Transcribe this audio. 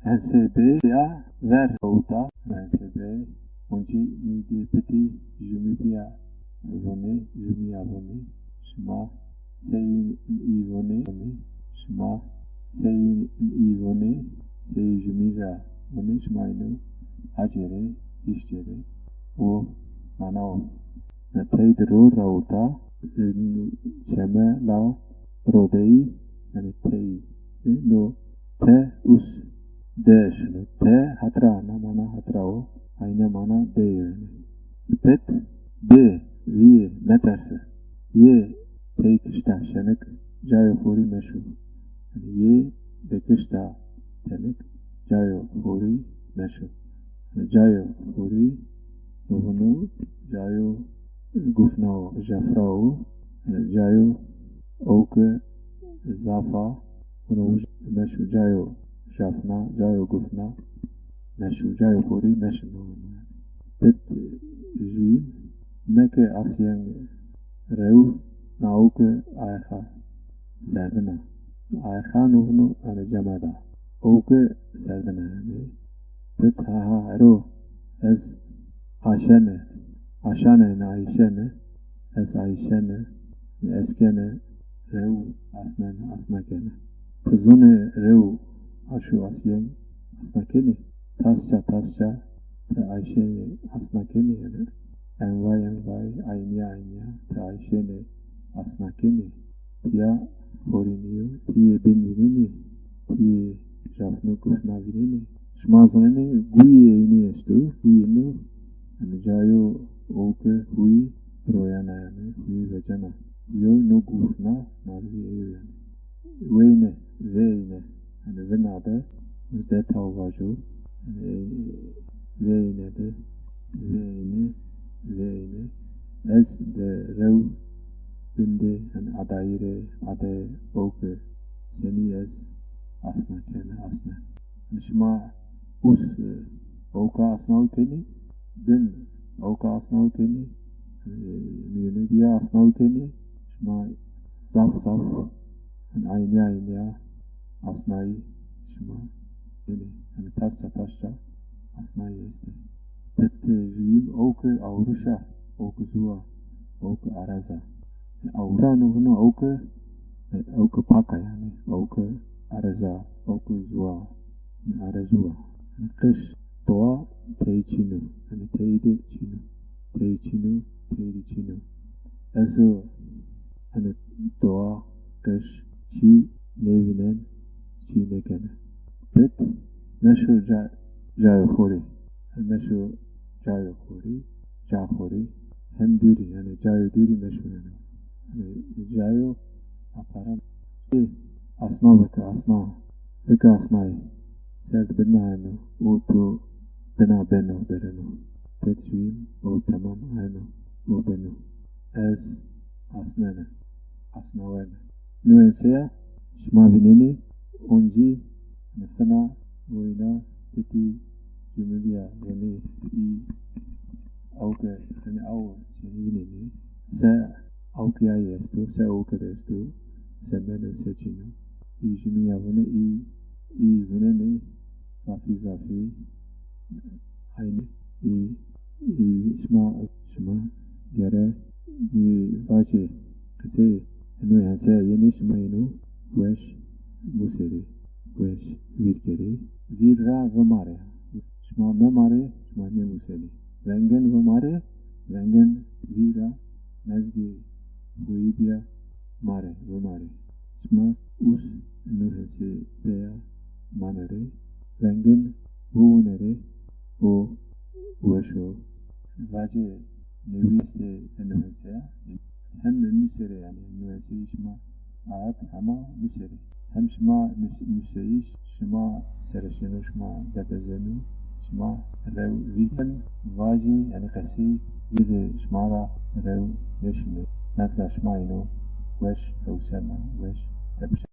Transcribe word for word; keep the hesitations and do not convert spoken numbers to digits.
Hensê bê ya ver ewta. Hensê bê. Oncî nîdê pitî jumî bîya vunê, jumîya vunê. Şima sey î vunê, şima sey î vunê, sey jumî ra vunê, şima ino hacê rê, hîşçê rê. O mana o. Na tey di ro rawuta, e, çeme la rodeyî, yanî tey, e, no te us de şino. Te hatra, na mana hatra o, ayne mana de yo yanî. Pet, bê, vîyê, meterse. Yê tey kişta şenik, cayo xorî meşo. Yanî yê de kişta tenik, cayo xorî meşo. Yanî cayo xorî, vunu cayo gufna o, jafra o, cayo ewke zaf a, vunu meşo cayo jafna, cayo gufna, meşo cayo xorî meşino. Pit juyîn meke asyen rew na ewke ayxa serdina. Ayxan û vunu, yanî cemada. Ewke serdina yanî. Pit ha ha ero ez aşene, aşane yanî ayşene, ez ayşene, ez kene, rew asnene, asna kene. Ti zunê rew aşu asyen asna kenî? Tasça tasça ti ayşenî asna kenî yanî? Envay envay, aynîya aynîya ti ayşenî asna kenî? Tîya xorî nîyo, ti yê bin vînenî, ti yê jafno gufna vînenî. Şima zonenî guyê eynî esto, guyê no, yanî cayo ewke huyî royena yanî, huyî vecena. Guyo no gufna, nazî eyo yanî. Weyne, veyne, yanî vina de, de taw vajo, yanî veyne de, veyne, veyne. Ez de rew binde, yanî adayî rê, ade ewke senî ez asna kene, asna. Yanî şima us, e, ewka asnaw kenî, bin ewka asnaw kenî, e, mîyonê bîya asnaw kenî, şima zaf zaf, yanî aynîya aynîya asnayî şima kenî. Yanî tasça tasça asnayî estê. Pit juyîn ewke awrişa, ewke zuwa, ewke areza. Yanî awrişa no vunu ewke, e, ewke paka yanî, ewke areza, ewke zuwa, yanî arezuwa. Yanî qiş, doğa, tey çin o. Yanî tey de çin o. Tey çin o, tey de çin o. Ez o, yanî doğa, qiş, çî nêvînen, çî nêkene. Pit meşo ca-, cayo xorî. Meşo cayo xorî, ca xorî. Hem dûrî, yanî cayo dûrî meşo yanî. Yanî cayo aparan. Ê, asna bike, asna. Bike asnayî. Serd bina eno. O to bina beno, bereno. Pet juyîn, o temam eno. O beno. Ez asnene. Asnawene. Nuenseya şima vînenî, oncî fina weyna pitî cumilîya, yanî î awke, yanî aw senî vînenî, se awkîyayî esto, se ewke de esto, se meno, se çin o. Î jumîya vunê, î, î zunenê, zafî zafî, aynî, î, î şima, şima gere, î vacê qiseyê eno hensê yenê, şima ino weş muserê, weş vîr kerê. Vîr ra vimarê. Şima memarê, şima nêmusenê. Vengên vimarê, vengên vîr ra nezgê huyî bîya marê, vimarê. Şima us eno hensê beya manerê, vengên biwunerê, o weş o. Vacê newîsê eno hensê ya. Hem nuserê, yanî nueseyî şima aet hema nuserê. Hem şima nus-, nuseyîş şima sereşeno, şima depezeno, şima rew vîken vajî, yanî qesî vîrê şima ra rew nêşinê. Mesela şima ino weş hewsena, weş tepişe.